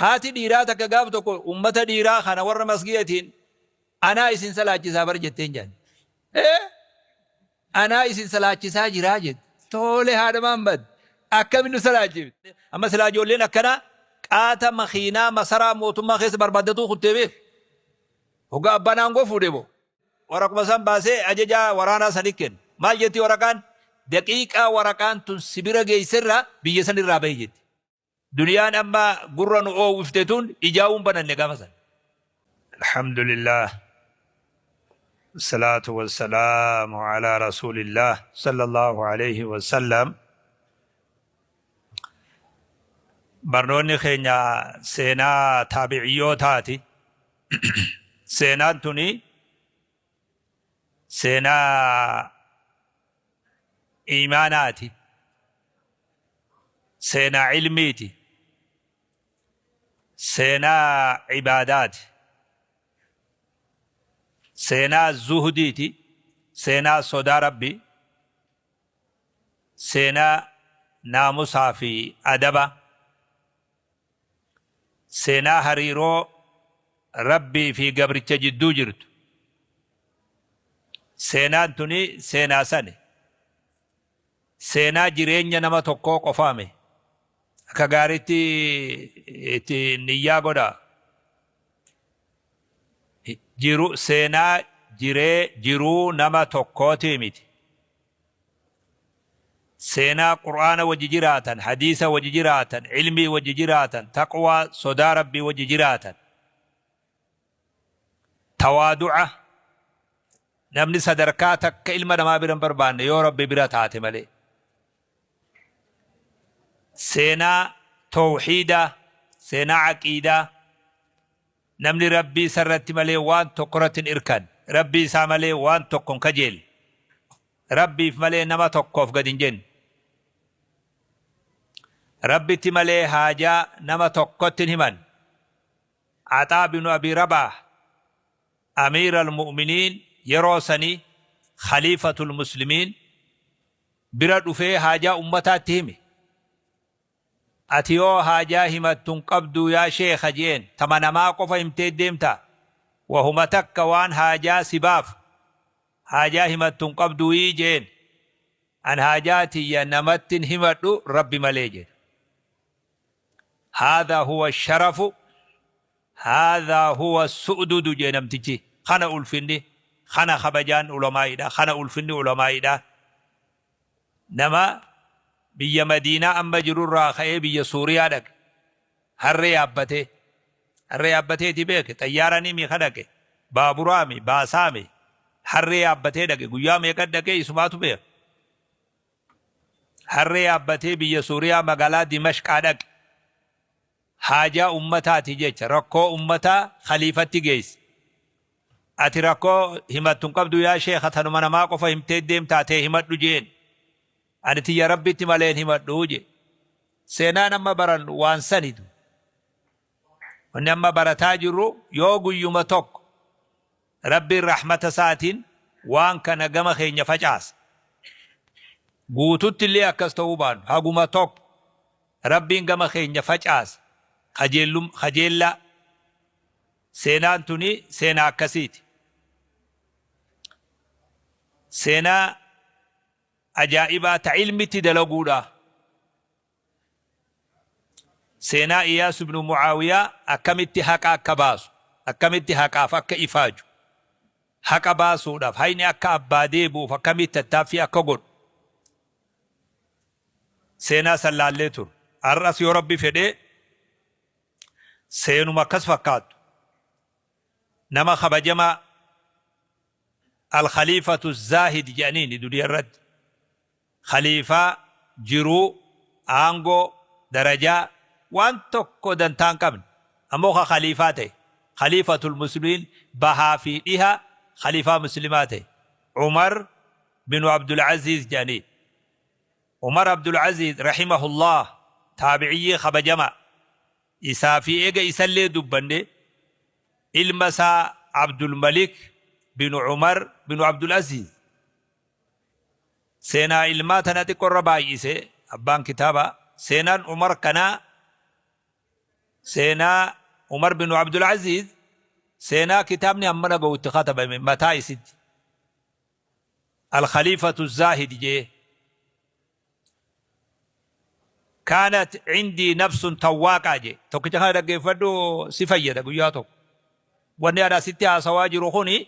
Haati dhiiraa takka gaaf tokko ummata dhiiraa kana warra masgiidatiin anaa isin salaachisaa bar jetteen jedhan. Ee anaa isin salaachisaa jiraa jette. Tole haadha Mahammad akkamiin nu salaachifte? Amma silaa ijoolleen akkanaa qaata makiinaa masaraa mootummaa keessa barbaaddatuu kuttee beek. Hoggaa abbaan aangoo fuudhe moo? Waraquma san baasee ajajaa waraanaa sanii kenne. Maal jetti waraqaan? Daqiiqaa waraqaan tun si bira geesse irraa biyya san irraa bahi jetti. Duniyaan amma gurra nu oowwifte tun ijaawuu hin bananne gaafa san. Alhamdulillah Wassalatu wassalamu ala rasulillah sallallahu alayhi wasallam. Barnoonni keenya seenaa taabiciyyootaati. Seenaan tuni seenaa iimaanaati. Seenaa ilmiiti. Seenaa ibaadaati. Seenaa zuhdiiti. Seenaa sodaa Rabbii. Seenaa naamusaa fi adaba. Seenaa hariiroo Rabbii fi gabricha jidduu jirtu. Seenaan tuni seenaa sani. Seenaa jireenya nama tokkoo qofaame. Akka gaariitti itti niyyaa godhaa. Jiru seenaa jiree jiruu nama tokkootii miti. Seenaa Qur'aana wajji jiraatan, hadiisa wajji jiraatan, ilmii wajji jiraatan, taqwaa sodaa Rabbii wajji jiraatan. Tawaadu'a namni sadarkaa takka ilma namaa bira hin barbaanne yoo Rabbi bira taate malee. Seenaa tawhiidaa, seenaa aqiidaa, namni Rabbii isa irratti malee waan tokko irratti hin irkanne, Rabbii isaa malee waan tokko hin kajeelle, Rabbiif malee nama tokkoof gad hin jenne, Rabbitti malee haajaa nama tokkotti hin himanne. Axaa binu Abii Rabaah Amiiral Mu'miniin yeroo sanii Khaliifatul Muslimiin bira dhufee haajaa ummataa itti hime. Ati yoo haajaa himattu hin qabduu yaa sheekha je'een, tama namaa qofa himtee deemtaa? Wahuma takka waan haajaa si baafu haajaa himattu hin qabduuyii je'een. An haajaa tiyya namatti hin himadhu Rabbi malee jedhe. Haadhaa huwa sharafu Haadhaa huwa su'dudu jedhe namtichi. Kana ulfinni, kana kabajaan ulamaa'iidha, kana ulfinni ulamaa'iidha. Nama biyya Madiinaa amma jirurraa ka'ee biyya Suuriyaa dhaqe. Harree yaabbatee. Harree yaabbateeti beeke. Xayyaaranii mi ka dhaqe. Baaburaami, baasaami. Harree yaabbatee dhaqe. Guyyaa meeqa dhaqee isumaatu beeka. Harree yaabbatee biyya Suuriyaa magaalaa Dimashqaa dhaqe. Haajaa ummataati jecha rakkoo ummataa khaliifatti geeyse. Ati rakkoo himattu hin qabdu yaa sheekha tanuma namaa qofa himtee deemtaa tee himadhu je'een. Ani tiyya Rabbitti malee hin himadhu je'e. Seenaan amma barannu waan sani du. Wanni amma barataa jirru yoo guyyuma tokko Rabbiin rahmata isaatiin waan kana gama keenya facaasa. Guututti illee akkas ta'uu baannu haguma tokko Rabbiin gama keenya facaasa kajeellum kajeellaa. Seenaan tuni seenaa akkasiiti. Seenaa ajaa'ibaa ta ilmitti dalaguudha. Seenaa Iyaas ibnu Mu'aawiyaa akkamitti haqa akka baasu, akkamitti haqaaf akka ifaaju, haqa baasuudhaaf hayni akka abbaa deebi'uuf akkamitti tattaaffii akka godhu seenaa san laallee turre. Har'as yoo Rabbi fedhe seenuma akkas fakkaattu nama kabajamaa Al-Khaliifatu Zaahid jedhaniini duniya irratti. Khaliifaa, jiruu, aangoo, darajaa, waan tokko dantaa hin qabne. Ammoo ka khaliifaa ta'e, Khaliifatul Muslimiin, bahaa fi dhiha khaliifaa Muslimaa ta'e. Umar binu Abdul Aziiz jedhaniin. Umar Abdul Aziiz rahimahullaah taabiciyyii kabajamaa. Isaa fi eega isallee dubbanne ilma isaa Abdul Malik binu Umar binu Abdul Aziiz. Seenaa ilmaa tana xiqqo irra baay'ise abbaan kitaabaa. Seenaan Umar kanaa Seenaa Umar bin Abdul Aziz seenaa kitaabni hammana gahu itti katabame mataa isitti. Al-Khaliifatu Zaahid jee. Kaanat cindii nafsun tawwaaqaa jee. Tokkicha kana dhaggeeffadhu, si fayyada guyyaa tokko. Wanni ani asitti haasawaa jiru kuni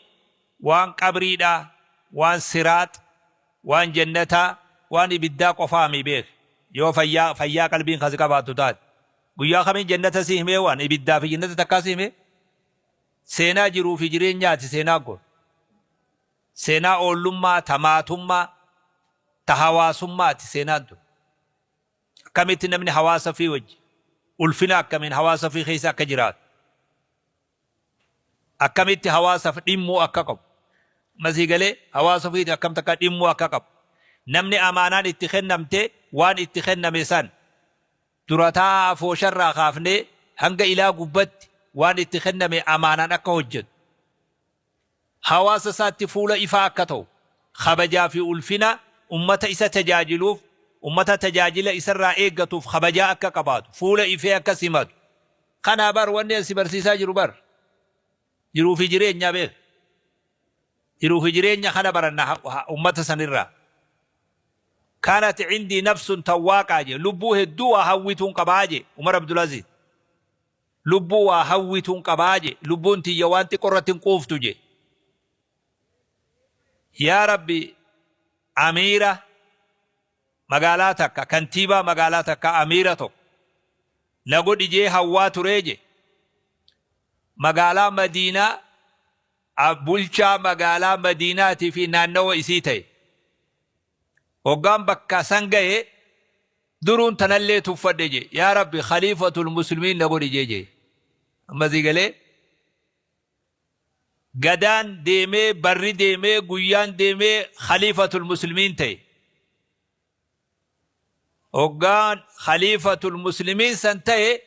waan qabriidha, waan siraax, waan jannataa, waan ibiddaa qofaami beeki. Yoo fayyaa fayyaa qalbiin kasi qabaattu taate. Guyyaa kamiin jannata si himee, waan ibiddaa fi jannata takkaa si himee? Seenaa jiruu fi jireenyaati seenaan kun. Seenaa oollummaa, ta maatummaa, ta hawaasummaati seenaan tun. Akkamitti namni hawaasa ofii wajji ulfina akkamiin hawaasa ofii keessa akka jiraatu. Akkamitti hawaasaaf dhimmuu akka qabu. Masii galee hawaasa ofiiti akkamitti akka dhimmuu akka qabu. Namni amaanaan itti kennamte waan itti kenname san dura taa'aa afoosharraa kaafnee hanga ilaa gubbatti waan itti kenname amaanaan akka hojjetu. Hawaasa isaatti fuula ifaa akka ta'u, kabajaa fi ulfina ummata isa tajaajiluuf, ummata tajaajila isarraa eeggatuuf kabajaa akka qabaatu, fuula ifee akka simatu. Kanaa bar wanni an si barsiisaa jiru bar. Jiruu fi jireenya beek. Jiruu fi jireenya kana baranna ummata sanirraa. Kaanat cindii nafsun tawwaaqaa jee, lubbuu hedduu waa hawwituun qabaa jee Umar Abdulaziz. Lubbuu waa hawwituun qabaa je, lubbuun tiyya waan xiqqo irratti hin quuftu je. Yaa Rabbi, amiira magaalaa takka, kantiibaa magaalaa takka, amiira tokko na godhi jee hawwaa turee je. Magaalaa Madiinaa, bulchaa magaalaa Madiinaatii fi naannawa isii ta'e. Hoggaan bakka san gahe duruun tanallee tuffadhe je. Yaa Rabbi, khaliifatul muslimiin na godhi jee je. Amma sii galee? Gadaan deemee, barri deemee, guyyaan deemee khaliifatul muslimiin ta'e. Hoggaan khaliifatul muslimiin san ta'e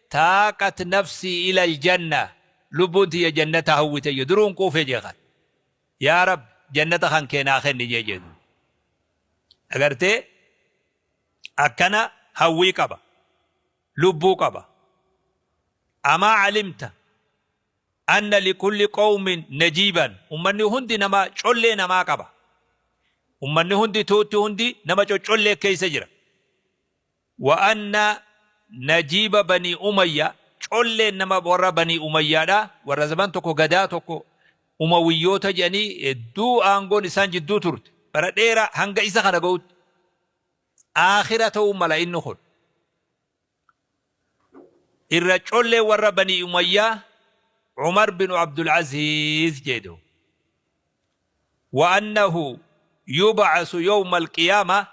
taaqat nafsii ilal janna, lubbuun tiyya jannata hawwite je. Duruun quufe je kan. Yaa Rabbi, jannata kan kee naa kenni jee jedhu. Agartee, akkana hawwii qaba. Lubbuu qaba. Amaa alimta anna likulli qawmin najiiban, ummanni hundi nama collee namaa qaba. Ummanni hundi, tuutti hundi nama coccollee keessa jira. Wa anna najiiba Banii Umayya, colleen nama warra Banii Umayyaadha, warra zaman tokko gadaa tokko Umawiyyoota jedhanii hedduu aangoon isaan jidduu turte bara dheeraa hanga isa kana ga'utti. Aakhira ta'uu mala inni kun. Irra colleen warra Banii Umayyaa Umar bin Abdul Aziz jedhu. Wa annahu yub'asu yawma al-qiyaamah,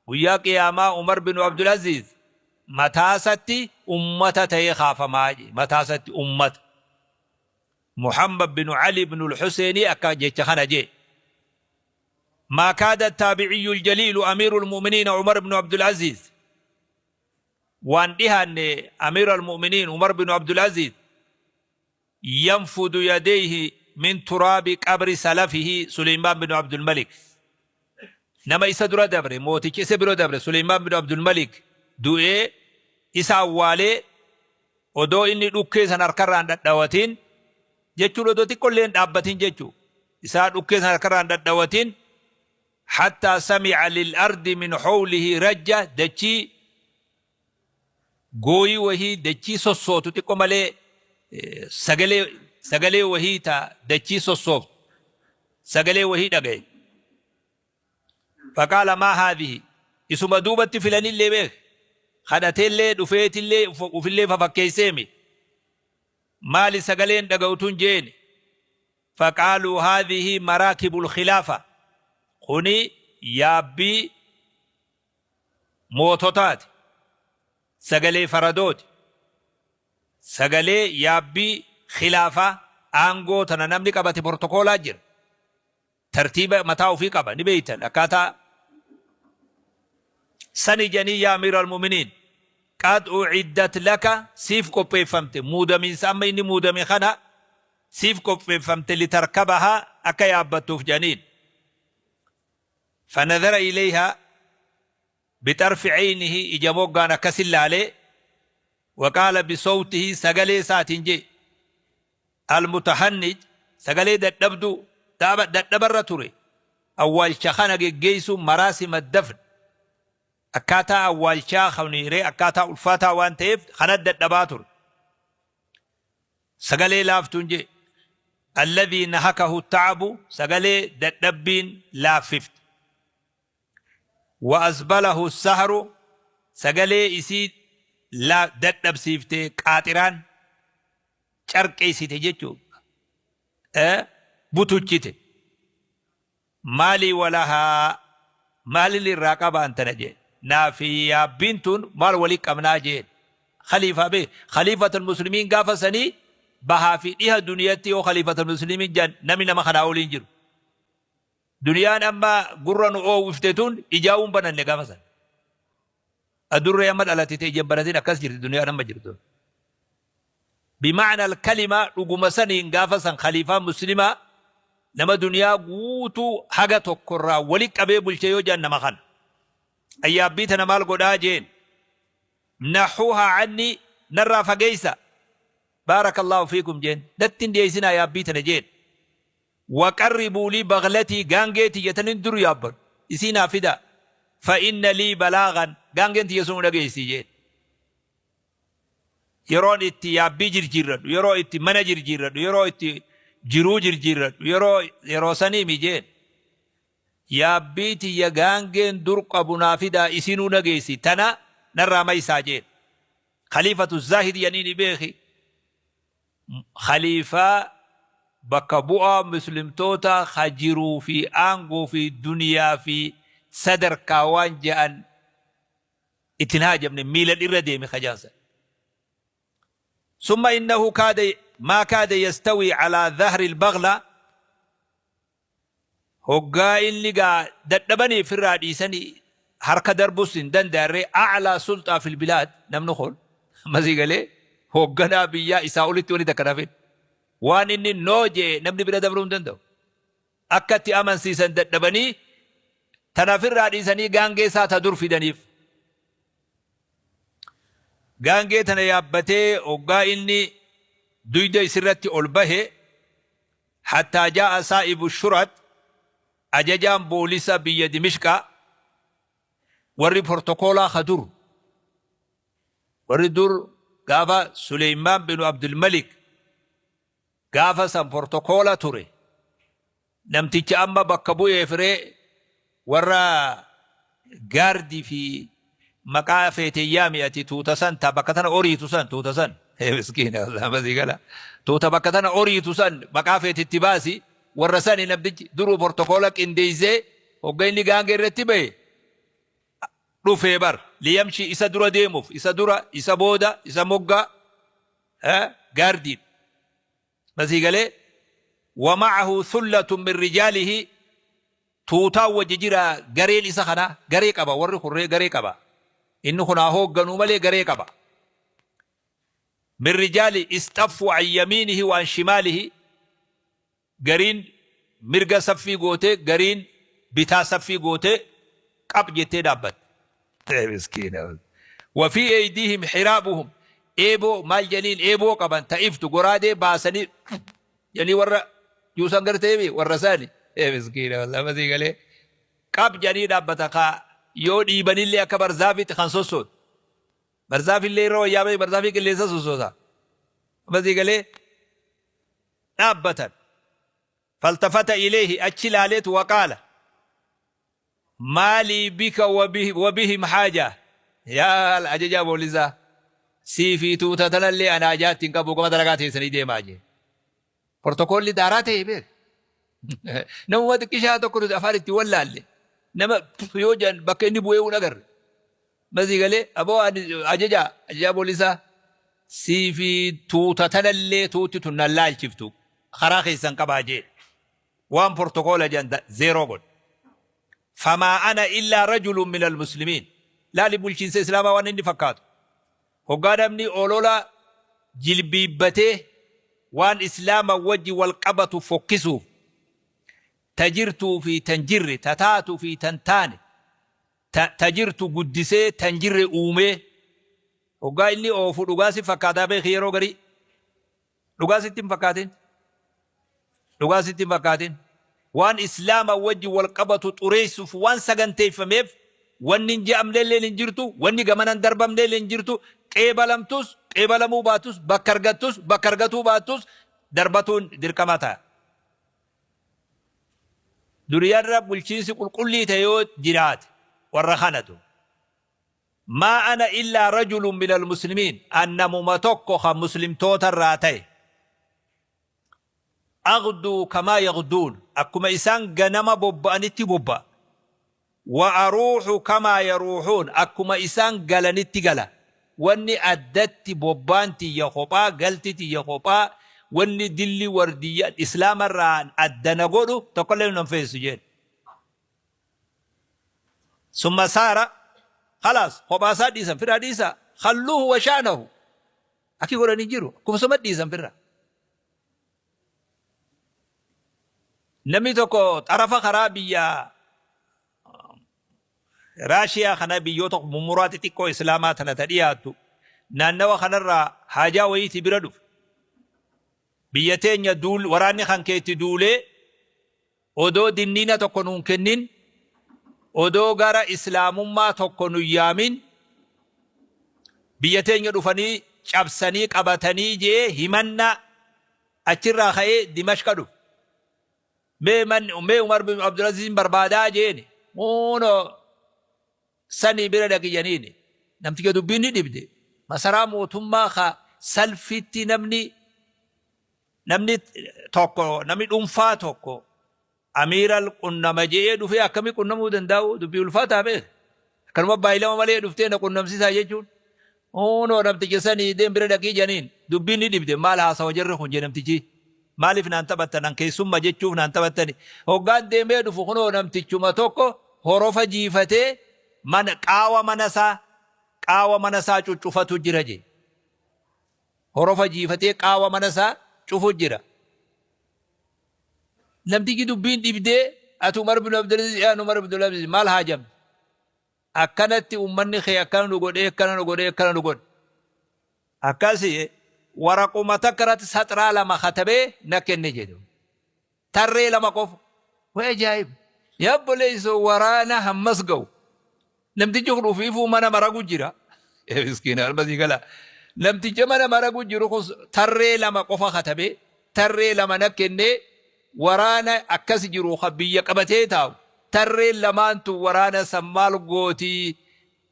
guyyaa qiyaamaa Umar bin Abdul Aziz mataasatti ummata ta'ee kaafamaa jedhe. Mataasatti ummata. Muhammad bin Ali bin al-Huseenii akka jecha kana jedhe. Maa kaada taabiciyyu al-jaliilu amiiru al-mu'miniina Umar bin Abdul Aziz, waan dhihaanne amiira al-mu'miniin Umar bin Abdul Aziz yanfudu yadayhi min turaabi qabri salafihi Suleymaan bin Abdul Malik, nama isa dura dabre, mootichi isa bira dabre Suleymaan bin Abdul Malik du'ee isa awwaalee odoo inni dhukkee san harkarraan dhadhawatin jechuun, odoo xiqqollee hin dhaabbatin jechuu isaa, dhukkee san harkarraan dhadhawatin, hattaa sami'a lil ardi min hawlihi rajja, dachii gooyii wahii, dachii sossootu xiqqo malee, sagalee wahii ta dachii sossooftu, sagalee wahii dhagaye. Faqaala maa haadhihi, isuma duubatti filanillee beek, kadhateellee dhufeetillee ufillee fafakkeesseemi, maali sagaleen dhaga'utun jeeni. Faqaaluu haadhihi maraakibul khilaafa, kuni yaabbii moototaati, sagalee faradooti, sagalee yaabbii khilaafaa. Aangoo tana namni qabate portokoolaa jira, tartiiba mataa ofii qaba, ni beeytan. Akkaataa sani jedhanii, yaa amiira almu'miniin, qad uciddat laka, siif qopheeffamte, muudamiinsa amma inni muudame kana siif qopheeffamte, litarkabahaa, akka yaabbattuuf jedhaniin. Fanadhara ilayhaa bixarfi caynihi, ija moggaan akkasin laalee. Waqaala bisawtihi, sagalee isaatiin jee, almutahannij, sagalee dadhabduu dadhabarra ture. Awwaalcha kana geggeessuun maraasima dafn, akkaataa awwaalchaa kaniiree akkaataa ulfaataa waan ta'eef kana dadhabaa ture. Sagalee laaftuun jee, alladhii nahakahu ta'abu, sagalee dadhabbiin laaffifte, wa asbalahu sahru, sagalee isii dadhabsiifte qaaxiraan carqeessite jechuu butuchite. Maalii walahaa, maalin irraa qabaan tana jee, naafi yaabbiin tun maal walii qabnaa jeen. Khaliifaa bee, khaliifatul muslimiin gaafa sanii bahaa fi dhiha duniyatti yoo khaliifatul muslimiin jan namni nama kanaa oliin jiru. Duniyaan amma gurra nu oowwifte tun ijaa'uun bananne gaafa san. Adurree amma dhalatite ijaan banatin akkas jirti duniyaan amma jirtu. Bima'na al-kalima dhuguma saniin gaafa san khaliifaa muslimaa nama duniyaa guutuu haga tokkorraa wali qabee bulche yoo jedhan nama kana. Ayyaabbii tana maal godhaa jeen. Nahuuhaa anni, narraa fageessa. Baarakallahu fiikum jeen. Natti hin dhiyeessinaa yaabbii tana jeen. Waqarribuu lii baglatii, gaangee tiyya tanin dur yaabbadhu isii naa fidaa. Fa inna lii balaagan, gaangeen tiyya sun dhageessii jeen. Yeroon itti yaabbii jirjiirradhu, yeroo itti mana jirjiirradhu, yeroo itti jiruu jirjiirradhu, yeroo sanii mi jeen. Yaabbii tiyya gaangeen dur qabu naa fidaa, isinuu dhageessi, tana narraa maysaa jeen. Khaliifatu zaahid yaniini beeki. Khaliifaa bakka bu'aa muslimtoota ka jiruu fi aangoo fi duniyaa fi sadarkaa waan je'an ittiin haajamne miila irra deeme kajaansa. Summa innahu kaada maa kaada yastawii calaa dhahri albagla, hoggaa inni gaa dadhabanii firraa dhiisanii harka darbus hin danda'arree, a'laa sulxaa fil bilaad, namni kun masii galee hoogganaa biyyaa isaa olitti wani takka nafin waan inni noo jee namni bira dabruu hin danda'u. Akka itti amansiisan dadhabanii tanaafirraa dhiisanii gaangee isaa ta dur fidaniif. Gaangee tana yaabbatee hoggaa inni duyda isirratti ol bahe, hattaa jaa'a saa'ibu shurat, ajajaan boolisa biyya Dimishqaa, warri portokoolaa ka dur, warri dur gaafa Suleymaan binu Abdulmalik gaafa san portokoola ture, namticha amma bakka bu'ee firee warra gaardii fi maqaa feeteyyaa mi'ati tuuta san ta bakka tana oriitu san, tuuta san, miskiina masii gala, tuuta bakka tana oriitu san maqaa feetitti baasi, warra sani namtichi duruu portokoola qindeessee hogga inni gaangee irratti bahe dhufee bar liyamshi, isa dura deemuuf, isa dura, isa booda, isa moggaa gaardiin masii galee. Wama'ahu thullatun min rijaalihi, tuutaa wajji jira gareen isa kana, garee qaba warri kurree, garee qaba inni kunaa hoogganuu malee garee qaba. Min rijaali istaffu an yamiinihi wa an shimaalihi, gariin mirga saffii gootee, gariin bitaa saffii gootee qab jettee dhaabbatte. Miskiina. Wa fi aydiihim hiraabuhum, eeboo maal jedhaniin, eeboo qaban ta'iftu goraadee baasanii jedhanii warra juusan garteemi warra isaani. Miskiina, wallahi masii galee qab jedhanii dhaabbata kaa yoo dhiibanillee akka barzaafitti kan sossootu. Barzaafillee irra wayyaa bahee barzaafii qilleensa sossoota. Masii galee dhaabbatan. Faltafata ilayhi, achi ilaaleetu, waqaala maalii bika wabihim haaja, yaa ajajaa boolisaa, sii fi tuuta tanallee ana hajaatti hin qabu, gama dalagaa teessanii deemaa jee. Portokoolli daaraa ta'e beek. Namuma xiqqishaa tokko nuti afaan itti wallaalle nama yoo jedhan bakka inni bu'ee hin agarre. Masii galee aboo ajajaa boolisaa, sii fi tuuta tanallee tuutti tun nan laalchiftu, karaa keessan qabaa jee. Waan portokoola jedhan zeeroo godhe. Famaa ana illaa rajulun min almuslimiin. Laali bulchiinsa islaamaa waan inni fakkaatu. Hoggaa namni olola jilbiibbatee waan islaama wajji wal qabatu fokkisuuf ta jirtuu fi tan jirre, ta taatu fi tan taane, ta jirtu guddisee tan jirre uumee. Hoggaa inni oofu dhugaa si fakkaataa beeki yeroo garii. Dhugaa sitti hin fakkaatin. Dhugaa sitti hin fakkaatin. Waan Islaama wajji wal qabatu xureessuuf waan saganteeffameef wanni hin je'amnelleen hin jirtu, wanni gamana hin darbamnelleen hin jirtu, qeebalamtus, qeebalamuu baattus, bakka argattus, bakka argatuu baattus darbatuun dirqama ta'a. Duniyarra bulchiinsi qulqullii ta'e yoo jiraate warra kanatu. Maa ana illaa rajulun minal muslimiin, an namuma tokko kan muslimtoota irraa ta'e. Aghduu kamaa yaghduun, akkuma isaan ganama bobba'anitti bobba'a. Wa aruuhu kamaa yaruuhuun, akkuma isaan galanitti gala. Wanni addatti bobbaan tiyya kophaa, galti tiyya kophaa, wanni dilli wardiyya Islaama irraa adda na godhu tokkollee nan feesisu jeen. Summa saara khalaas kophaa isaa dhiisan firraa dhiisaa khalluuhu wa sha'nahu akki godhan hin jiru akkuma suma dhiisan firraa. Namni tokko xarafa karaa biyya Raashiyaa kana biyyoota mummuraa xixiqqoo Islaamaa tana ta dhiyaattu naannawa kanarraa haajaa wayiitii bira dhufe. Biyya teenya duul waraanni kan keetti duulee Odoo dinniina tokko nuun kennin, odoo gara Islaamummaa tokko nun yaamin, biyya teenya dhufanii cabsanii qabatanii je'ee himannaa achirraa ka'ee Dimashqa dhufe. Mee man, mee Umar bin Abdulaziizin barbaadaa je'eeni. Kunoo sanii bira dhaqi jedhaniini. Namticha dubbiin ni dhibde. Masaraa mootummaa ka salfitti namni Namni tokko, namni dhuunfaa tokko amiiral qunnama je'ee dhufee akkami qunnamuu danda'u? Dubbii ulfaataa beek. Akkanuma baay'ilama malee dhuftee na qunnamsiisaa jechuun. Hunoo namticha sanii deem bira dhaqii jedhaniin dubbiin ni dhibde. Maal haasawa jarri kun jee namtichi. Maaliif naan taphattan? An keessumma jechuuf naan taphattani. Hoggaan deemee dhufu kunoo namtichuma tokko horofa jiifatee mana qaawa mana isaa qaawa mana isaa cuccufatu jira jee. Horofa jiifatee qaawa mana isaa cufu jira. Namtichi dubbiin dhibdee ati Umar bin Abdulaziz yaa Umar bin Abdulaziz maal haajamte? Akkanatti ummanni kee akkana nu godhee akkana nu godhee akkana nu godhe. Akkasi waraquma takka irratti saxraa lama katabee na kenne jedhu. Tarree lama qofa. Way ajaa'ib! Yaa obboleessoo waraana hammas ga'u. Namtichi kun ufiifuu mana maragu jira. Ee miskiina almasii gala. Namticha mana maragu jiru kun tarree lama qofa katabee tarree lama na kennee waraana akkas jiru kan biyya qabatee taa'u tarreen lamaan tun waraana san maal gootii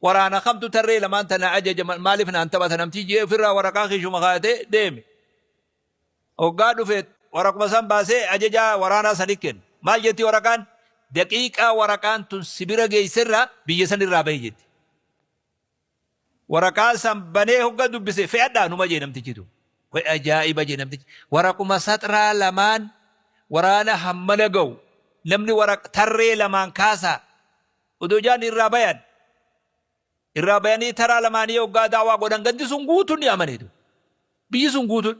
waraana kamtu tarree lamaan tana ajaja maaliif naan taphata namtichi jee ofirraa waraqaa kiishuma kaa'atee deeme. Hoggaa dhufe waraquma san baasee ajajaa waraanaa sani kenne. Maal jetti waraqaan? Daqiiqaa waraqaan tun si bira geesserraa biyya san irraa bahi jetti. Waraqaa san banee hogga dubbise fe'adhaa numa jee namtichitu. Way ajaa'iba jee namtichi. Waraquma saxraa lamaan waraana hammana ga'u namni waraq tarree lamaan kaasaa odoo jaan irraa bayan. Irraa bayanii taraa lamaanii hoggaa da'waa godhan gandi sun guutuun ni amane du. Biyyi sun guutuun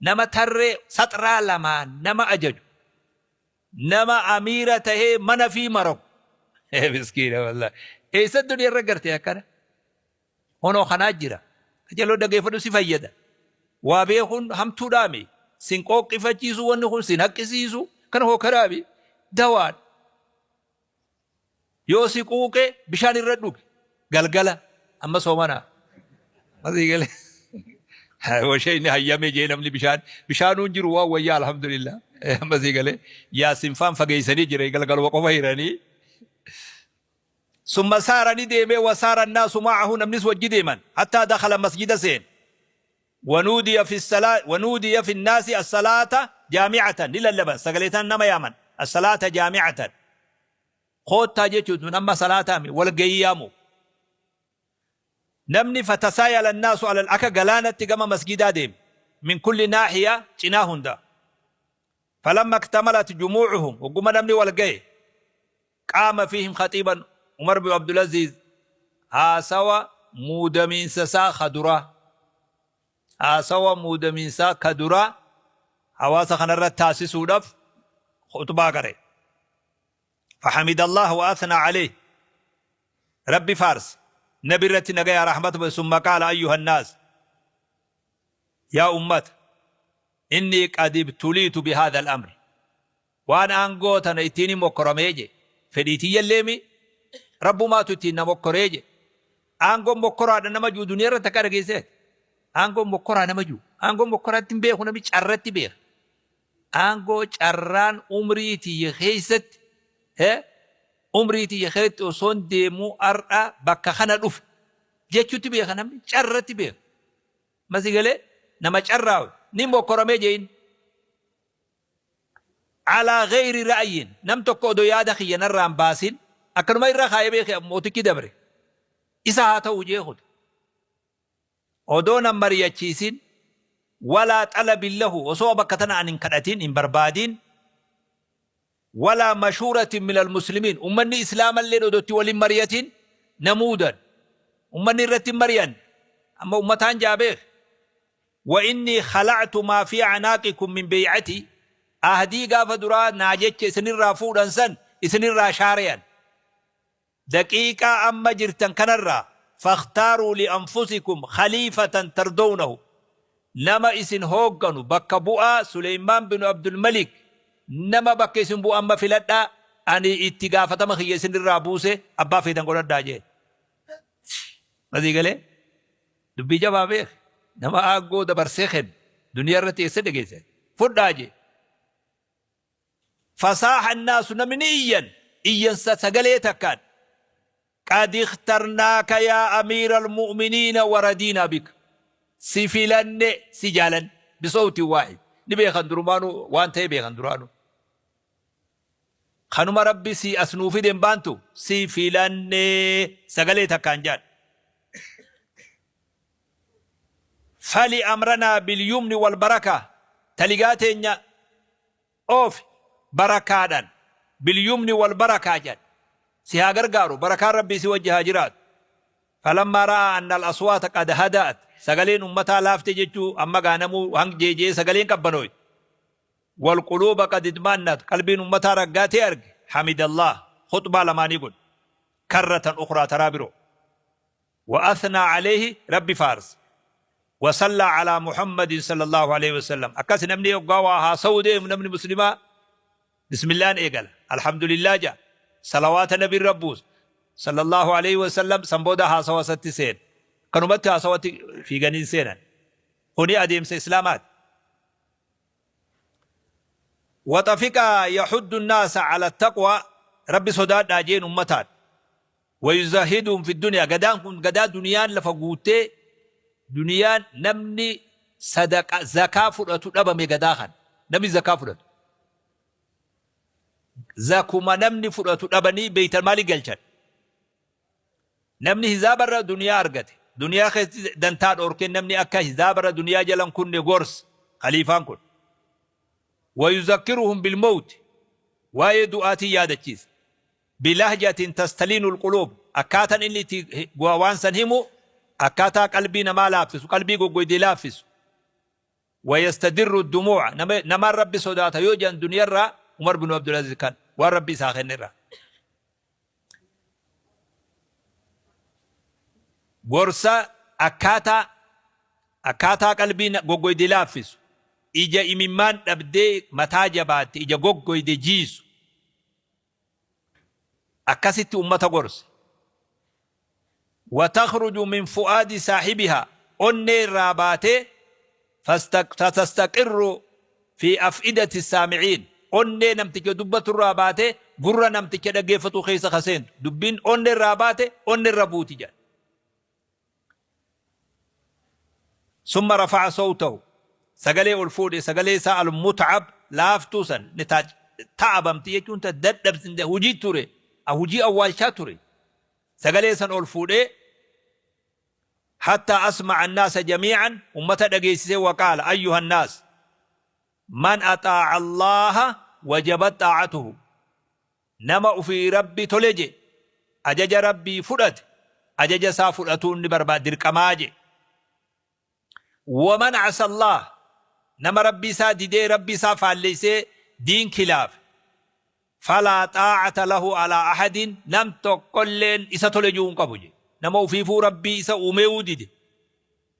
nama tarree saxraa lamaan nama ajaju nama amiira tahee mana fi maragu. Miskiina wallahi. Eessa duniya irra garte akkana? Honoo kanaa jira. Qajeeloo dhageeffadhu si fayyada. Waa beekuun hamtuudhaami. Sin qooqqifachiisu wanni kun sin haqqisiisu kana hookaraami. Dawaan. Yoo si quuqe bishaan irra dhugi. Galgala amma soomana. Masii gale. Washee inni hayyame jee namni bishaan bishaanuun jiru waan wayyaa alhamdulillah. Amma sii galee yaasin faan fageessanii jira galgaluma qofa hiranii. Summa saara ni deemee wasaara naasu ma'ahu namnis wajji deeman hattaa dakhala masjida seen. Wanuudiya fi salaa wanuudiya fi naasi as-salaata jaami'atan ni lallaban sagalee tan nama yaaman as-salaata jaami'atan koottaa jechuun tun amma salaataami wal gayii yaamu namni fatasaayala naasu alal akka galaanatti gama masgidaa deeme min kulli naahiya cinaa hunda falamma iktamalat jumuucuhum hogguma namni wal gaye Qaama fiihim khaxiiban Umar bin Abdulaziiz haasawa muudamiinsa isaa ka duraa haasawa muudamiinsaa ka duraa hawaasa kanarratti taasisuudhaaf khuxbaa qare. Fahamidallah wa athnaa alayhi Rabbi faarse. Nabi irratti nagaya rahmata. Summa qaala: ayyuha nnaas, yaa ummata, inni qad ibtuliitu bihaadha al-amr, waan aangoo tana ittiin mokkoramee je, fedhii tiyyalleemi, rabbumaatu ittiin na mokkoree je. Aangoon mokkoraadha nama juu duniyaa irratti akka dhageessee, aangoon mokkoraa nama juu, aangoon mokkoraatti hin beeku, nami carratti beeka. Aangoo carraan umrii tiyya keessatti, umrii tiyya keessatti osoon deemuu har'a bakka kana dhufe jechuutti beeka, namni carratti beeka. Masi galee nama carraawe ni mokkoramee jein. Alaa gayri ra'yin, nam tokko odoo yaada kiyya narraan baasin akkanuma irra kaayee beeke, mootichi dabre isa haa ta'u jeekute, odoo nan mari'achiisin, walaa xalabin lahu, osoo bakka tana an hin kadhatin, hin barbaadin, walaa mashuuratin min almuslimiin, ummanni islaamallee odotti waliin mari'atin namuudan, ummanni irratti hin mari'an, amma ummataan jaa beek. Wa inni khala'tu maa fi a'naaqikum min beey'ati, ahdii gaafa duraa naa jecha isinirraa fuudhan san isinirraa shaareyan daqiiqaa amma jirtan kanarraa. Fakhtaaruu lianfusikum khaliifatan tardownahu, nama isin hoogganu, bakka bu'aa Suleymaan binu Abdulmalik, nama bakka isin bu'u amma filadhaa, ani itti gaafatama kiyya isinirraa buuse, abbaa feetan godhadhaa jee. Masii galee dubbii jabaa beek, nama aaggoo dabarsee kennu duniyaa irratti eessa dhageesse? Fudhaa jee. Fasaaha annaasu, namni ni iyyan, iyyansa sagalee takkaan: qad ikhtarnaaka yaa amiira almu'miniina waradiinaa bika, si filanne, si jaalan, bisawtin waahid. Ni beekan durumaanuu, waan ta'e beekan duraanuu. Kanuma rabbi si as nuu fiden baantu, si filanne, sagalee takkaan jedhan. Fali amranaa bilyumni wal barakaa, taligaa teenya oofi barakaadhaan, bilyumni wal barakaa jedhan, si haa gargaaru, barakaan rabbii si wajji haa jiraatu. Falammaa ra'aa anna al aswaata qad hada'at, sagaleen ummataa laafte jechuu, amma gaanamuu hang jeejee sagaleen qabbanooyte, wal quluuba qad idma'annat, qalbiin ummataa raggaatee arge, hamidallah, khuxbaa lamaanii godhe, karratan ukhraa, taraa biroo, wa athnaa alayhi, rabbi faarse, wa sallaa alaa Muhammadin sallallahu alayhi wasallam. Akkas namni yoggaa waa haasawuu deemu, namni muslimaa bismillaan eegala, alhamdulillah ja'a, salawaata nabi irra buusa sallallahu alayhi wasallam, san booda haasawa isatti seena. Kanumatti haasawatti fiiganiin seenan, kuni adeemsa islaamaati. Waxafiqa yaxuddu nnaasa ala taqwa, rabbi sodaadhaa jeen ummataan, wayuzahiduhum fi duniyaa. Gadaan kun gadaa duniyaan lafa guuttee, duniyaan namni sadaqa zakaa fudhatu dhabame. Gadaa kana namni zakaa fudhatu, zakuma namni fudhatu dhabanii beeytan maali galchan. Namni hizaabarra duniyaa argate, duniyaa keessatti dantaa dhoorkee, namni akka hizaabarra duniyaa jalan kunne gorsa khaliifaan kun. Wayuzakkiruhum bilmawti, waa'ee du'aatii yaadachiisa, bilahjatin tastaliinu alquluub, akkaataan inni itti waan san himu akkaataa qalbii namaa laaffisu, qalbii goggoydee laaffisu. Wayastadirru dumuu'a, namaan rabbi sodaata yoo jedhan duniyarraa Umar bin Abdulaziz kan waan rabbi isaa kennerraa. Gorsa akkaataa qalbii goggoyde laaffisu, ija imimmaan dhabdee mataa jabaatte, ija goggoyde jiisu, akkasitti ummata gorse. Watakhruju min fu'aadi saahibihaa, onnee irraa baatee, fatastaqirru fi af'idati saamiciin, onnee namticha dubbatu irraa baatee gurra namticha dhaggeeffatu keessa ka seentu. Dubbiin onnee irraa baate onnee irra buuti jedha. Summa rafa'a sawtahu, sagalee ol fuudhe, sagalee isaa al-mut'ab, laaftuu san ni ta'abamti jechuun ta dadhabsinde, hujii ture, hujii awwaalchaa ture, sagalee san ol fuudhee, hatta asma'a annaasa jamii'an, ummata dhageessisee, waqaala: ayyuha annaas, man axaa'a Allaaha wajabat xaa'atuhu, nama ufii rabbi tole je, ajaja rabbii fudhate, ajaja isaa fudhatuun ni barbaada, dirqamaa je. Waman asa Allah, nama rabbii isaa didee, rabbii isaa faalleessee diin kilaafe, falaa xaa'ata lahu alaa ahadin, nam tokkolleen isa tole juu hin qabu je. Nama ufiifuu Rabbii isa uumeewuu dide.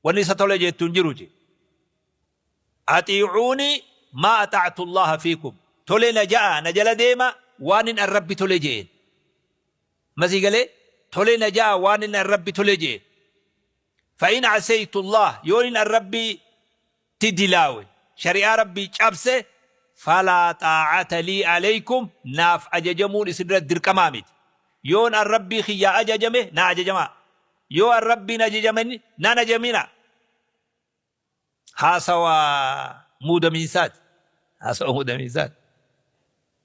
Wanni isa tole jettu hin jiru je. Axiicuunii maa axactu Allaaha fiikum. Tole na ja'a, na jala deema, waanin an Rabbi tole je'een. Amma sii galee? Tole na ja'a waanin an Rabbi tole je'een. Fa'in aseytu Allaah, yoonin an Rabbi tti dilaawe, shari'aa Rabbii cabse, falaa xaa'ata lii aleykum, naaf ajajamuun isin irratti dirqamaa miti. Yoon an Rabbii kiyyaa ajajame, naa ajajamaa. Yoo an Rabbiin ajajamin, naan ajajaminaa. Haasawa muudamiinsaati. Haasawa muudamiinsaati.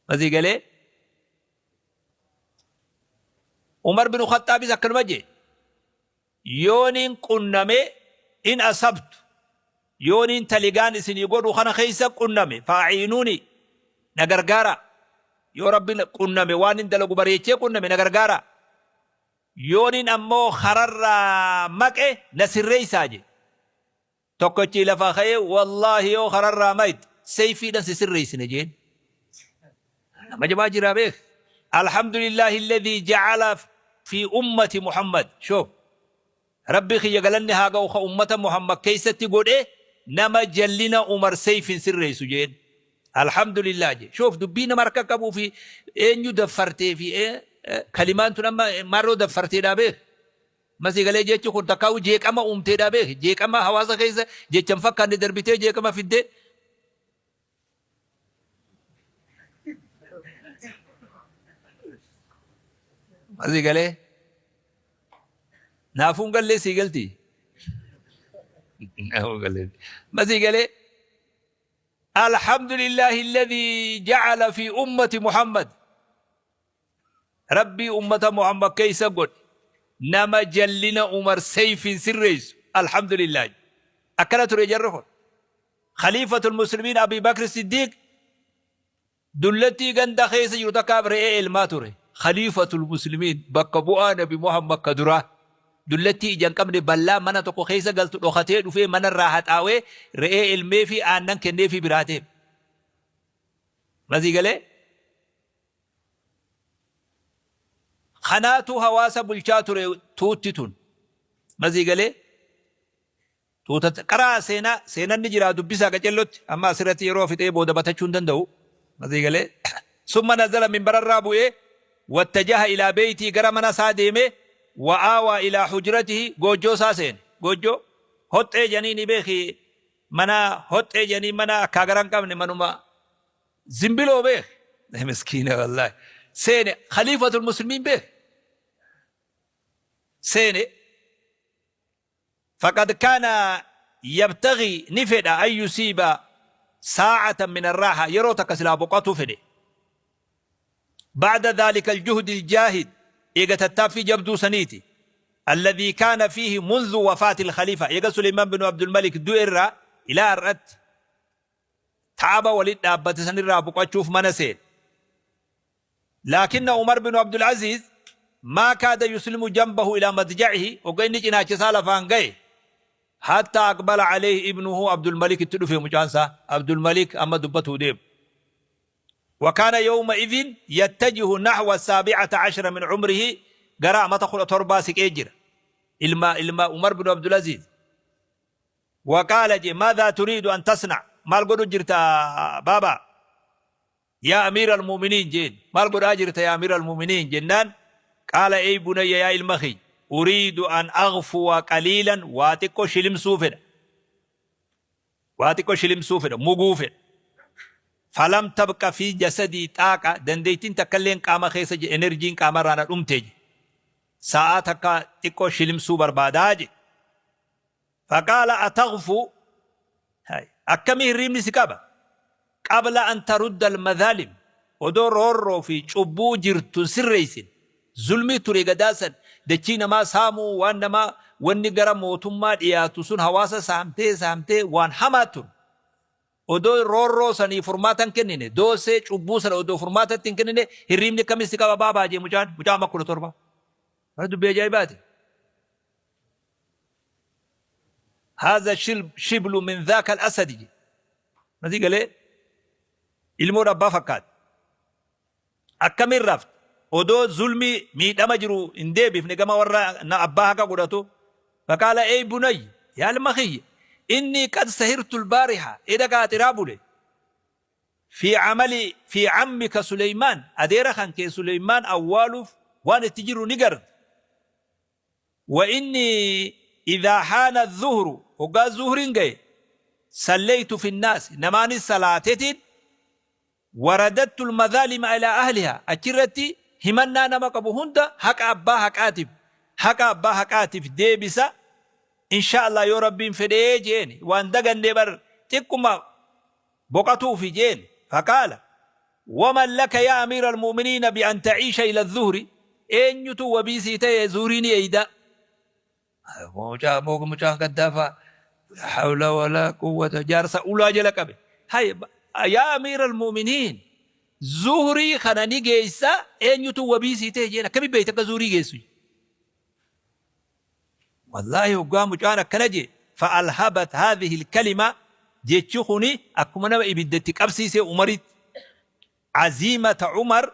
Masii galee? Umar bin Khaxxaabis akkanuma jee. Yooniin qunname in asabtu yooniin taligaan isinii godhu kana keessa qunname faa'iinuuni na gargaaraa. Yoo Rabbi qunname waanin dalagu bareechee qunname na gargaaraa. Yoonin ammoo kararraa maqe na sirreessaa jedhe. Tokkochi lafaa ka'ee wallaahi yoo kararraa mayxe seeyfiidhan si sirreessina jeen. Nama jabaa jiraa beek. Alhamdulillahi alladhii ja'ala fi ummati Muhammad. Shoof. Rabbi kiyya galanni haa ga'u ka ummata Muhammad keessatti godhe nama jallina Umar seeyfin sirreessu jeen. Alhamdulillah je. Shoof dubbii nama harka qabuu fi eenyu daffartee fi kalimaan tun amma marroo daffarteedhaa beek. Masii galee jechi kun takkaa'u jeeqama uumteedhaa beek. Jeeqama hawaasa keessa jecha hin fakkaanne darbitee jeeqama fiddee. Masii galee. Naafuun gallee sii galtii. Naafuun gallee. Masii galee. Alhamdulillahi alladhii ja'ala fi ummati Muhammad. Rabbii ummata Muhammad keessa godhe nama jallina Umar Seyfiin sirreessu. Alhamdulillah. Akkana ture jarri kun. Khaliifatul Muslimiin Abii Bakr Siddiiq Dullattii ganda keessa jiru takkaaf re'ee elmaa ture. Khaliifatul Muslimiin, bakka bu'aa Nabi Muhammad ka duraa. Dullattii ija hin qabne ballaa mana tokko keessa galtu dhokatee dhufee mana irraa haxaawee re'ee elmeefii aannan kenneefii biraa deeme. Masii galee? Kanaatu hawaasa bulchaa ture tuutti tun. Masii galee? Tuuta qaraa seenaa seenan ni jiraa dubbisaa qacellotti amma asirratti yeroo fixee booda batachuu hin danda'u. Masii galee summa nazala minbararraa bu'ee wattajaha ilaa beeytii gara mana isaa deemee wa aawaa ilaa hujratihi goojjoo isaa seene. Goojjoo hoxxee jedhanii ni beeki mana hoxxee jedhanii mana akkaa gara hin qabne manuma zimbiloo beeki. Miskiina wallaahi. Seene khaliifatul muslimiin beeki. Seene Faqad kaana yabtaghii ni fedha an yusiiba saa'atan min arraaha yeroo takka silaa boqatuu fedhe. Ba'da dhaalika aljuhdi aljaahid eega tattaaffii jabduu saniiti. Alladhii kaana fiihi mundhu wafaati alkhaliifa eega Suleymaan binu Abdulmalik du'e irraa ilaa har'atti ta'aba walitti dhaabbate sanirraa boqachuuf mana seene. Laakinna Umar binu Abdulaziiz maa kaada yuslimu janbahu ilaa madja'ihi hogga inni cinaacha isaa lafaan gaye hattaa aqbala aleyhi ibnuhu Abdulmalik itti dhufe mucaan isaa Abdulmalik amma dubbatuu deemu. Wa kaana yawma idhin yattajihu nahwa saabi'ata ashara min umrihi gara amata 17 siqee jira. Ilma ilma Umar binu Abdulaziiz. Wa qaala je maadhaa turiidu an tasna maal godhu jirta baabaa? Yaa amiiral mu'miniin jeen, maal godhaa jirta yaa amiiral mu'miniin jennaan, qaala ey bunayya yaa ilma kiyya, uriidu an aghfuwa qaliilan waa xiqqo shilimsuu fedha, waa xiqqo shilimsuu fedha, muguu fedha. Falam tabqa fi jasadii xaaqa dandeettiin takkalleen qaama keessa je enerjiin qaamarraa na dhumte je. Sa'aa takka xiqqo shilimsuu barbaadaa je. Faqaala ataghfu hay akkamii hirriibni si qaba qabla an tarudda almadhalim odoo roorroo fi cubbuu jirtu hin sirreeysin zulmii ture gadaa san dachii namaa saamuu waan namaa wanni gara mootummaa dhiyaatu sun hawaasa saamtee saamtee waan hamaa ture odoo roorroo sanii furmaata hin kennine doosee cubbuu sana odoo furmaata itti hin kennine hirriibni akkamii si qaba baabaa jee mucaan mucaa amma 17 Mana dubbii ajaa'ibaati. Haza shiblu min dhaaka al-asadi jedhe. Masii galee ilmoon abbaa fakkaate. Akkamiin rafte? Odoo zulmii miidhama jiru hin deebifne gama warra abbaa haqa godhatu. Faqaala ey bunay, yaa ilma kiyya, innii qad sahirtu albaariha, eda qaaxiraa bule, fi amali fi ammika Suleymaan, adeera kan kee Suleymaan awwaaluuf waan itti jiru ni garte. Wa innii idhaa haana adh-dhuhru, hoggaa zuhriin gaye, sallaytu fi nnaasi, namaanis salaatetiin, Waradattu almadhaalima ilaa ahlihaa, achirratti himannaa nama qabu hunda haqa abbaa haqaatiif haqa abbaa haqaatiif deebisa inshaa Allah yoo Rabbiin fedhee je'een waan dagannee bar xiqquma boqatuufi je'een. Faqaala waman laka yaa amiira almu'miniina bi an ta'iisha ila adh-dhuhri, eenyutu wabii sii ta'e zuhrii ni eeyda? Mucaa mucaan gaddaafaa la hawla wala quwwata jaarsa ulaa jala qabe. Hay yaa amiira almu'miniin, zuhrii kana ni geessa, eenyutu wabii sii ta'e jeen, akkami beekta akka zuhrii geessu? Wallaahi hoggaa mucaan akkana jee, fa'alhabat haadhihi alkalima, jechi kuni akkuma nama ibidda itti qabsiise Umaritti. Aziimata Umar,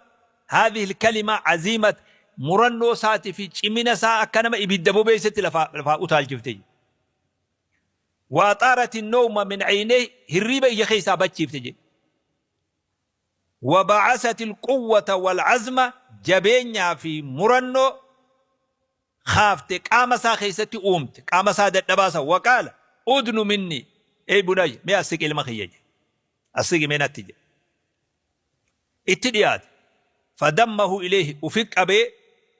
haadhihi alkalima aziimat, murannoo isaatii fi cimina isaa akka nama ibidda bobeessetti lafaa utaalchifte jedhe. Wa axaarat an-nawma min aynayhi, hirriiba ija keessaa bachiifte jedhe. Wa ba'asat al-quwwata wal-azma, jabeenyaa fi murannoo kaafte qaama isaa keessatti uumte, qaama isaa dadhabaa san. Wa qaala udnu minni ey bunayya, mee as siqi ilma kiyya jedhe. As siqi mee natti jedhe. Itti dhiyaate. Fadammahu ilayhi, ufi qabee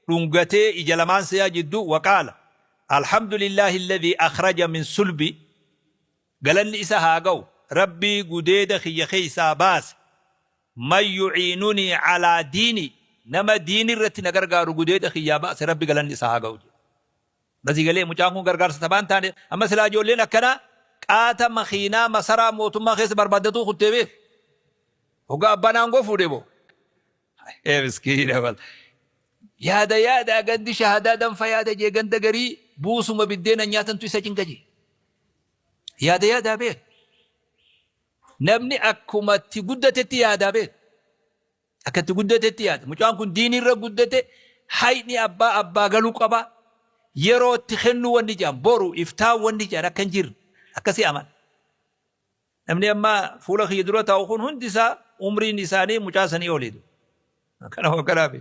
dhungatee ija lamaan isaa jidduu. Waqaala alhamdulillaahi alladhii akhraja min sulbi, galanni isa haa ga'u Rabbii gudeeda kiyya keessaa baase, man yu'iinunii alaa diinii, nama diinii irratti na gargaaru gudeeda kiyyaa baase Rabbi galanni isa haa ga'u jedhe. Basii galee mucaan kun gargaarsa taphaa hin taane. Amma silaa ijoolleen akkanaa qaata makiinaa masaraa mootummaa keessa barbaaddatuu kuttee beek. Hoggaa abbaan aangoo fuudhe boo. Ee miskiina wal. Yaada yaada gandi shahadaa danfa yaada jee, ganda garii buusuma biddeena nyaatantu isa cinqa jee. Yaada yaadaa beek. Namni akkuma itti guddatetti yaadaa beek. Akka itti guddatetti yaada. Mucaan kun diinii irra guddate, hayni abbaa abbaa galuu qaba. Yeroo itti kennuu wanni jedhan, boru iftaan wanni jedhan akka hin jirre akkasii amana. Namni amma fuula kiyya dura taa'u kun hundi isaa umriin isaanii mucaa sanii oliitu. Akkana akkanaa fi.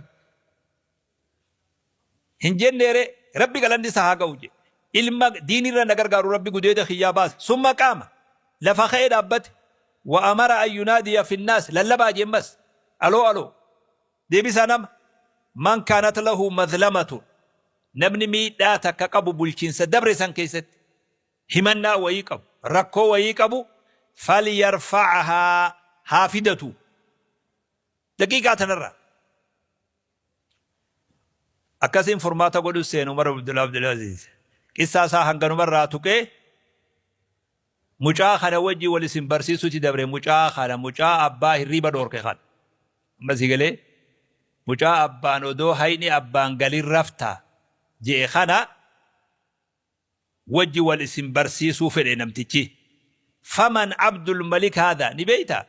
Hin jenneere Rabbi galanni isaa haa ga'u jedhe. Ilma diinirra na gargaaru Rabbi gudeeda kiyyaa baase. Summa qaama, lafa ka'ee dhaabbate. Wa amara an yunaadiya finnaas, lallabaa jemmas. Aloo aloo. Deebisaa nama. Man kaanat lahu madlamatun. Namni miidhaa takka qabu bulchiinsa dabre san keessatti, himannaa wayii qabu, rakkoo wayii qabu, falyarfa'ahaa, haa fidatu. Daqiiqaa tanarraa. Akkasiin furmaata godhu seenu Umar ibn Abdul Aziz. Qissaa isaa hanganumarraa tuqee mucaa kana wajji wal isin barsiisutti dabre, mucaa kana, mucaa abbaa hirriiba dhoorke kana. Amma si galee mucaa abbaan odoo hayni abbaan galin rafta je'e kana wajji wal isin barsiisuu fedhe namtichi. Faman Abdul Malik haadha ni beeyta?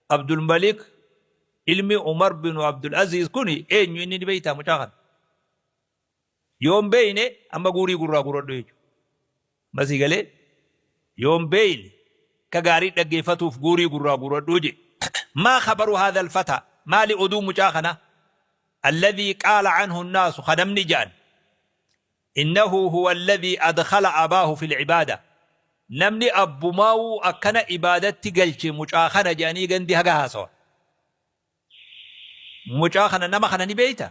Abdul Malik ilmi Umar bin Abdul Aziz kuni eenyu inni ni beeytaa mucaa kana? Yoon beeyne amma guurii gurraa guradhu jechuudha. Masii galee yoon beeyne ka gaarii dhaggeeffatuuf guurii gurraa guradhu je. Maa khabaru haadha alfataa, maali oduu mucaa kana? Alladhii qaala anhu nnaasu, ka namni ja'an. Innahu huwa alladhii adkhala abaahu fil ibaada, namni abbumaawuu akkana ibaadatti galche mucaa kana jedhanii gandi haga haasawa. Mucaa kana, nama kana ni beeyta?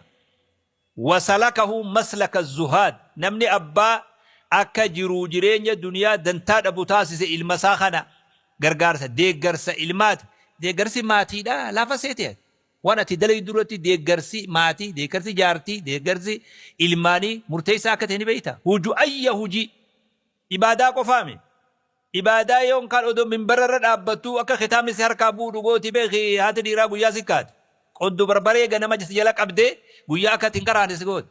Wa salakahu maslaka zuhaad, namni abbaa akka jiruu jireenya duniyaa dantaa dhabu taasise ilma isaa kana. Gargaarsa, deeggarsa ilmaati. Deeggarsi maatiidha laafa seete ati. Waan ati dalaydu irratti deeggarsi maatii, deeggarsi jaartii, deeggarsi ilmaanii murteessaa akka ta'e ni beekta. Huju ayya hujii. Ibaadaa qofaa mi? Ibaadaa yoon kaan odoo minbara irra dhaabbattuu akka kitaabni si harkaa bu'u gooti beeki, haati dhiiraa guyyaa si kaate. Qoddu barbaree ganama si jala qabdee guyyaa akka ati hin qaraane si gooti.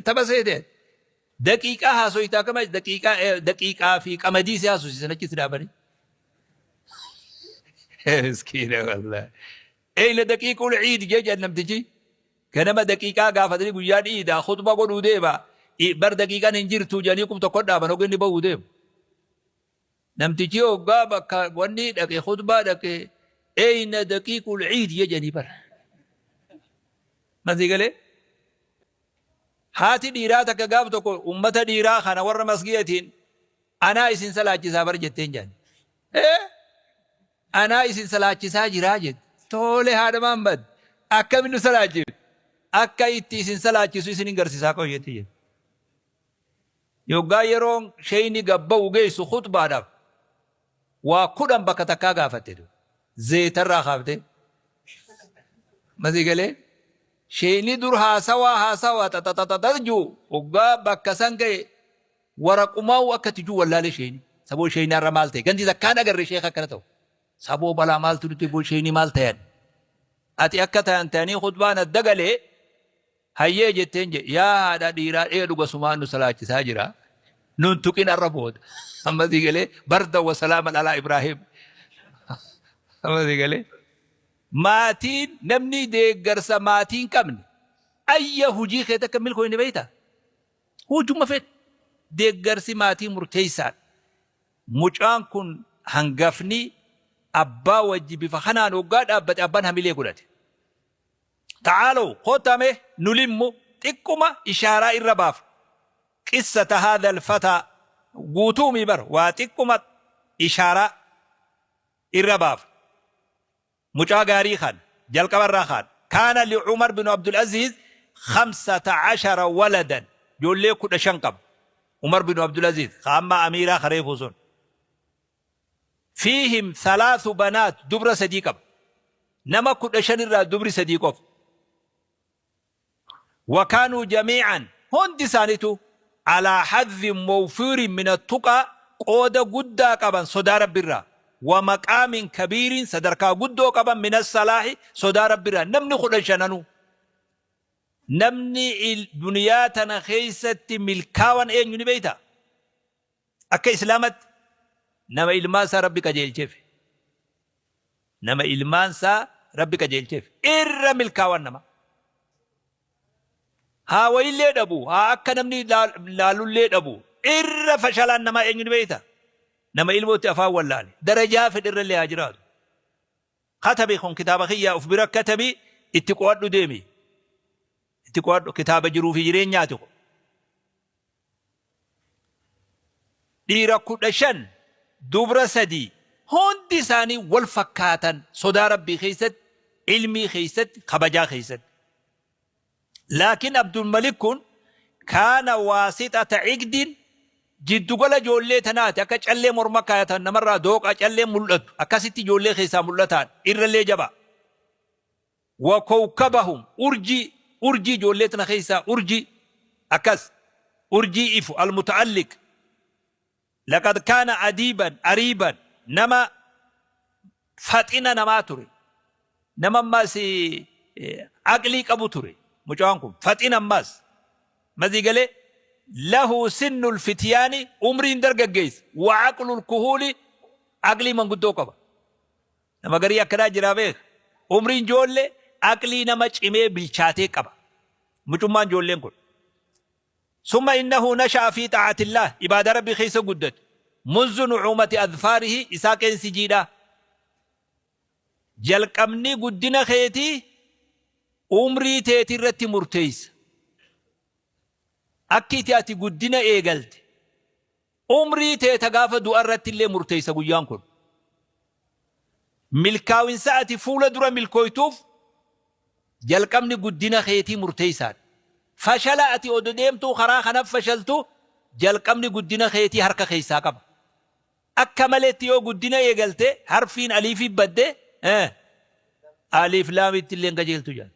Tapha seete. Daqiiqaa haasoytaa akkama daqiiqaa daqiiqaa fi qamadii si haasosiisan achi si dhaabanii. Miskiina wallaahi. Eyna daqiiqul ciid jee jedhan namtichi. Ganama daqiiqaa gaafatanii guyyaan iidaa khutba godhuu deema. Bar daqiiqaan hin jirtu jedhanii qub tokko dhaaban hogga inni ba'uu deemu. Namtichi hoggaa bakka wanni dhaqe khutbaa dhaqe eyna daqiiqul ciid jee jedhanii bara. Masii galee? Haati dhiiraa takka gaaf tokko ummata dhiiraa kana warra masgiyatiin anaa isin salaachisaa bar jetteen jedhan. Ee? Anaa isin salaachisaa jiraa jette. Tole haadha Mahammad akkamiin nu salaachifte? Akka itti isin salaachisu isin hin garsiisaa qoy jette jette. Yoggaa yeroon sheeyni gabba'u geessu khutbaadhaaf waa 10 bakka takkaa gaafatte. Zeetarraa kaaftee. Masii galee sheeyni dur haasawaa haasawaa xaxaxaxax jiru hoggaa bakka san ga'e Waraqumaa'uu akka itti jiru wallaale sheeyni. Saboo sheeyni har'a maal ta'e? Ganti takkaan agarre sheekha akkana ta'u. Saboo balaa maaltu nutti bu'e sheeyni maal tayan? Ati akka tayan tayanii khutbaan adda galee hayyee jetteen jedhe. Yaa haadha dhiiraa ee dhuga sumaan nu salaachisaa jira. Nun tuqin har'a booda. Amma sii galee barda wa salaaman alaa Ibraahim. Amma sii galee. Maatiin namni deeggarsa maatii hin qabne ayya hujii keet akka milkooyne beektaa? Hujuma fedhe deeggarsi maatii murteessaadha. Mucaan kun hangafni abbaa wajji bifa kanaan hoggaa dhaabbate abbaan hamilee godhate. Ta'aalow koottaa mee nulimmu xiqquma ishaaraa irra baafna. Qissata haadhal fataa guutuumii bar waa xiqquma ishaaraa irra baafna. Mucaa gaarii kana jalqaba irraa kaana. Kaana li Umar bin Abdul Aziz 15 waladan ijoollee 15 qaba. Umar bin Abdul Aziz ka amma amiiraa ka reefuu sun. Fiihim thalaasu banaat dubra sadii qaba. Nama 15 irraa dubri sadii qofa. Wakaanuu jamii'an hundi isaaniitu alaa hazzin mawfuurin mina tuqaa qooda guddaa qaban sodaa Rabbirraa wa maqaamin kabiirin sadarkaa guddoo qaban mina salaahi sodaa Rabbirraa namni kudhan shananuu namni duniyaa tana keessatti milkaawan eenyu ni beeytaa? Akka Islaamatti nama ilmaan isaa Rabbi qajeelcheef. Nama ilmaan isaa Rabbi qajeelcheef. Irra milkaawan nama. Haa wayillee dhabu, haa akka namni laalullee dhabu. Irra fashalaan namaa eenyu ni beekta? Nama ilmootti afaan wallaale. Darajaa fedherrallee haa jiraatu. Katabi kun kitaaba kiyyaa of bira katabi itti qo'adhu deemi. Itti qo'adhu kitaaba jiruu fi jireenyaati kun. Dhiira 15 dubra 3 hundi isaanii wal fakkaatan sodaa Rabbii keessatti, ilmii keessatti, kabajaa keessatti. Laakiin Abdulmalik kun kaana waasixata iqdin jiddugala ijoollee tanaati akka callee morma kaayatan namarraa dooqa callee mul'atu akkasitti ijoollee keessaa mul'ataan irrallee jabaa. Wa kowkabahum urjii urjii ijoollee tana keessaa urjii akkas urjii ifu almuta'alliq laqad kaana adiiban ariiban nama faxina namaa ture nama ammaas aqlii qabu ture mucaan kun faxina ammaas mazii galee lahu sinnul fityaani umriin dargaggeessa wa aqlul kuhuuli aqlii manguddoo qaba. Nama garii akkanaa jiraa beeka. Umriin joolle aqlii nama cimee bilchaatee qaba. Mucummaan joolleen kun. Summa innahu nasha'a fi xaa'atillaah ibaadaa Rabbii keessa guddate. Munzu nu'uumati adfaarihi isaa qeensi jiidhaa. Jalqabni guddina keetii umrii teetii irratti murteessa. Akki iti ati guddina eegalte. Umrii tee ta gaafa du'a irratti illee murteessa guyyaan kun. Milkaawinsa ati fuula dura milkooytuuf jalqabni guddina keetii murteessaadha. Fashala ati odo deemtuu karaa kana fashaltu jalqabni guddina keetii harka keessaa qaba. Akka maleetti yoo guddina eegalte harfiin aliifii badde aliif laamitti illee hin qajeeltu jedhan.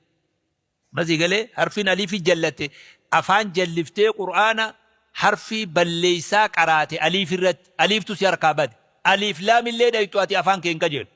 Masii galee harfiin aliifii jallatte afaan jalliftee qur'aana harfii balleeysaa qaraate aliif irratti aliiftu si harkaa bade aliif laamillee dhayxu ati afaan kee hin qajeelu.